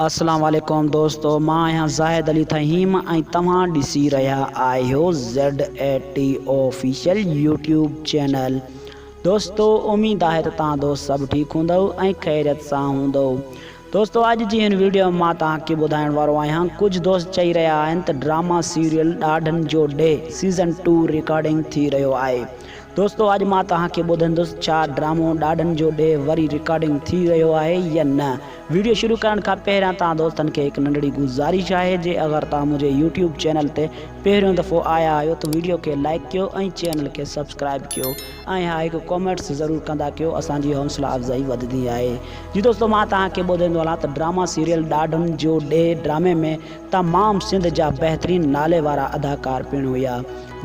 اسلام عليڪم دوستو مان آهيان زاهد علي ٿهيم ۽ توهان ڏسي رهيا آهيو Z A T official YouTube channel دوستو اميد آهي ته توهان دوست سڀ ٺيڪ هوندؤ ۽ خيريت سان هوندؤ دوستو اڄ جي هن ويڊيو ۾ مان توهان کي ٻڌائڻ وارو آهيان ڪجهه دوست چئي رهيا آهن ته ڊراما سيريل ڏاڍن جو ڏيهه سيزن ٽو رڪارڊنگ ٿي رهيو آهي دوستو اڄ مان توهان کي ٻڌندس ڇا ڊرامو ڏاڍن جو ڏيهه وري رڪارڊنگ ٿي رهيو آهي يا نه ويڊيو شروع ڪرڻ کان پهريان توهان دوستن کي هڪ ننڍڙي گذارش آهي جي اگر توهان منهنجي يوٽيوب چينل تي پهريون دفعو آيا آهيو ته ويڊيو کي لائيڪ ڪيو ۽ چينل کي سبسڪرائيب ڪيو ۽ ها هڪ ڪومينٽس ضرور ڪندا ڪيو اسان جي حوصلا افزائي وڌندي آهي جي دوستو مان توهان کي ٻڌندو هلان ته ڊراما سيريل ڏاڍن جو ڏيهه ڊرامي ۾ تمام سنڌ جا بهترين نالي وارا اداڪار پڻ هيا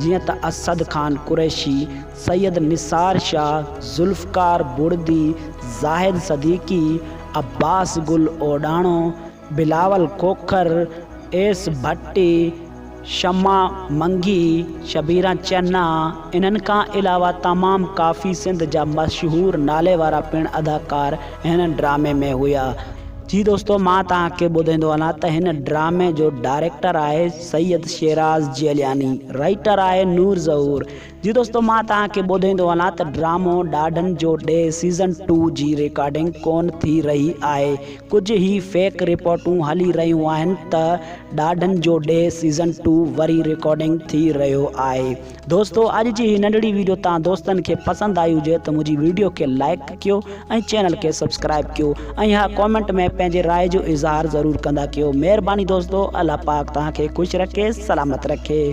جيئن ته اسد خان قريشي، سيد نثار شاهه، ذوالفقار بڙدي، زاهد صديقي، عباس گل اوڏاڻو، بلاول کوکر، ايس ڀٽي، شمع منگي، شبيران چنا، انهن کان علاوه تمام ڪافي سنڌ جا مشهور نالي وارا پڻ اداڪار هن ڊرامي ۾ هيا. جي دوستو مان توهان کي ٻڌائيندو هلان ته هن ڊرامي جو ڊائريڪٽر آهي سيد شيراز جيلياني رائيٽر آهي نور ظهور جي دوستو مان توهان کي ٻڌائيندو هلان ته ڊرامو ڏاڍن جو ڏيهه سيزن ٽو جي رڪارڊنگ ڪون ٿي رهي آهي ڪجهه هي فيڪ رپورٽون هلي رهيون آهن ته ڏاڍن جو ڏيهه سيزن ٽو وري رڪارڊنگ ٿي رهيو آهي دوستو اڄ جي هي ننڍڙي ويڊيو توهان دوستن کي پسند آئي هجي ته منهنجي ويڊيو کي لائيڪ ڪيو ۽ چينل کي سبسڪرائيب ڪيو ۽ ها ڪامينٽ ۾ پنهنجي راء جو اظهار ضرور ڪندا ڪيو مهرباني دوستو الله پاڪ توهان کي خوش رکي سلامت رکي.